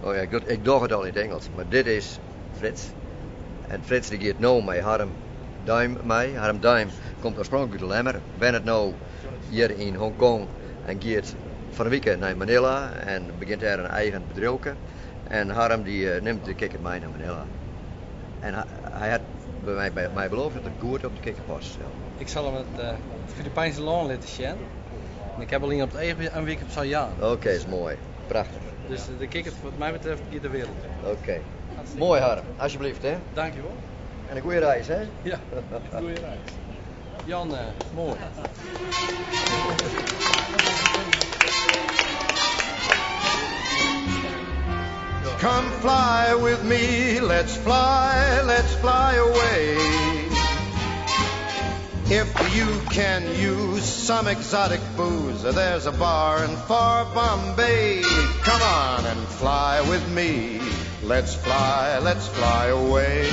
Oh ja, ik doch it al yn it Ingelsk, mar dit is Frits. En Frits dy giet no mei Harm Duim mei. Harm Duim komt oarspronklik út De Lemmer, wennet no hjir yn Hongkong en giet fan 'e wike nei Manila en begjint dêr in eigen bedriuwke. En Harm dy nimt de kikkert mei nei Manila. En hy hat by my beloofd dat er goed op de kikkert passe sil. Ik sil him it Filipijnse lân litte sjen. En ik ha al ien op it each oan wa't ik him sil jaan. Oké, is moai. Prachtich. Dus de kikkert wat my betreft giet de wereld yn. Oké. Moai Harm, alsjeblieft hè. Dankjewol. En in goede reis hè. Ja, goede reis. Jan, moai. Come fly with me, let's fly, let's fly away. If you can use some exotic booze, there's a bar in far Bombay. Come on and fly with me. Let's fly, let's fly away.